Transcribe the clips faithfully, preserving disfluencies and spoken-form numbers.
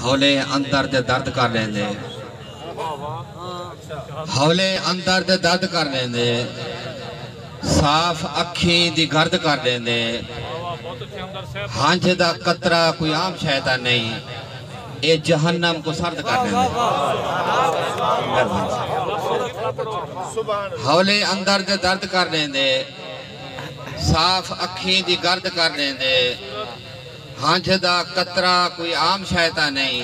ہولے اندر دے درد کر ݙیندے، ہولے اندر دے درد کر ݙیندے، صاف اکھیں دی گرد کر ݙیندے۔ ہنجھ دا قطرہ کوئی عام شے تاں نہیں، اے جہنم کوں سرد کر ݙیندے۔ ہولے اندر دے درد کر ݙیندے، صاف اکھیں دی گرد کر ݙیندے۔ ہنجھ دا قطرہ کوئی عام شے تاں نہیں،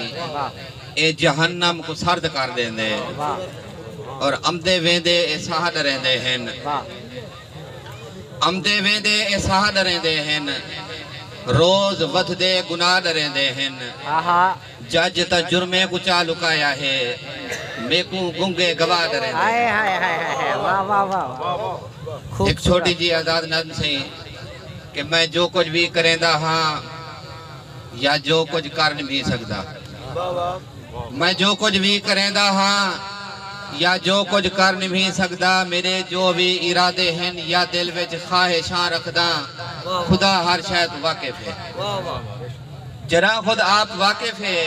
اے جہنم کوں سرد کر ݙیندے۔ اور امدے ویندے اے ساہ ݙریندے ہن، امدے ویندے اے ساہ ݙریندے ہن، روز ودھدے گناہ ݙریندے ہن۔ جج تاں جرمیں کوں چا لکایا ہے، میکوں گنگے گواہ ݙریندے ہن۔ ہائے ہائے ہائے ہائے ہائے، واہ واہ واہ واہ۔ ہک چھوٹی جی آزاد نظم سئیں کہ میں جو کجھ وی کریندا ہاں یا جو کجھ کر نمھی سڳدا، میں جو کجھ وی کریندا ہاں یا جو کجھ کر نمھی سڳدا، میݙے جو وی ارادے ہن یا دل وچ خواہشاں رکھداں، خدا ہر شے توں واقف ہے۔ جݙاں خود آپ واقف ہے،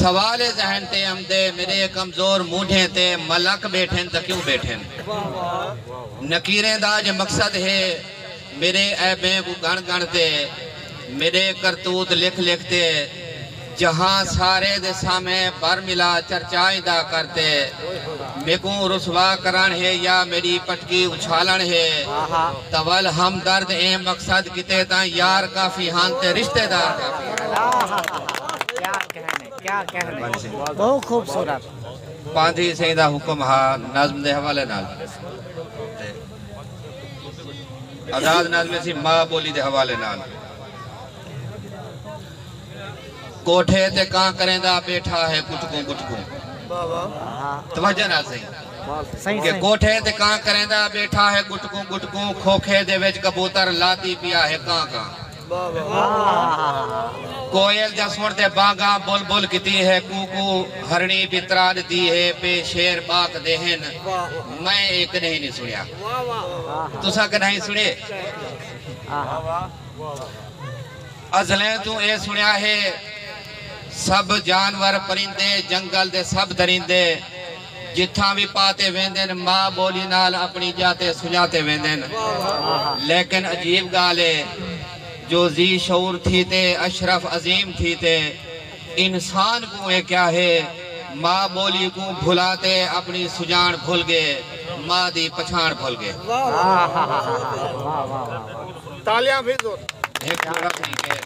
سوال ذہن تے امدے، میݙے کمزور مونڈھیں تے ملک ٻیٹھن تاں کیوں ٻیٹھن؟ نکیریں دا جے مقصد ہے، میݙے عیبیں کوں ڳݨ ڳݨ تے، میݙے کرتوت لکھ لکھ تے، جہاں سارے دے سامھے برملا چرچا ایندا کر تے، میکوں رسوا کرݨ ہے یا میݙی پٹکی اچھالݨ ہے، تاں ول ہمدرد ایں مقصد کیتے تاں یار کافی ہن تے رشتے دار کافی ہن۔ کیا کہنے، کیا کہنے۔ بہت خوبصورت۔ پاندھی سئیں دا حکم ہا نظم دے حوالے نال۔ آزاد نظم سی ماء ٻولی دے حوالے نال۔ کوٹھے تے کاں کریندا ٻیٹھا ہے گٹکوں گٹکوں۔ توجہ نال سئیں۔ کہ کوٹھے تے کاں کریندا ٻیٹھا ہے گٹکوں گٹکوں، کھوکھے دے وچ کبوتر لاتی پیا ہے کاں کاں۔ کوئل جا سݨ تے بانگاں بلبل کیتی ہے کوں کوں، ہرݨی بھی ترا ݙتی ہے پے شیر ٻاک دے ہن۔ میں اے کݙاہیں نہیں سݨیا۔ تساں کݙاہیں سݨے؟ ازلیں توں اے سݨیا ہے، سب جانور پرندے، جنگل دے سب درندے، جتھاں وی پاتے ویندن، ماء ٻولی نال اپݨی ڄاتے سڄاتے ویندن۔ لیکن عجیب ڳالھ ہے جو ذی شعور تھی تے، اشرف عظیم تھی تے، انسان کوں اے کیا ہے، ماء ٻولی کوں بھلا تے اپݨی سڄاݨ بھل ڳئے، ماء دی پچھاݨ بھل ڳئے۔ تالیاں پھر زور۔ ہک جوڑا ٹھیک ہے۔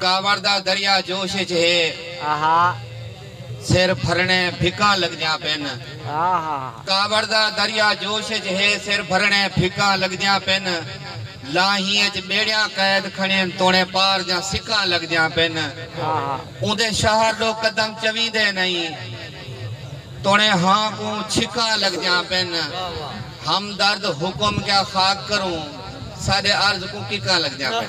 کاوڑ دا دریا جوش اچ ہے، سر بھرݨے بھکاں لڳدیاں پن۔ کاوڑ دا دریا جوش اچ ہے، سر بھرݨے بھکاں لڳدیاں پن۔ لاہیں اچ ٻیڑیاں قید کھڑین، توڑیں پار دیاں سکاں لڳدیاں پن۔ اوندے شہر ݙو قدم چویندے نئیں، توڑیں ہاں کوں چھکاں لڳدیاں پن۔ ہمدرد حکم کیا خاک کروں، ساݙے عرض کوں ککاں لڳدیاں پن۔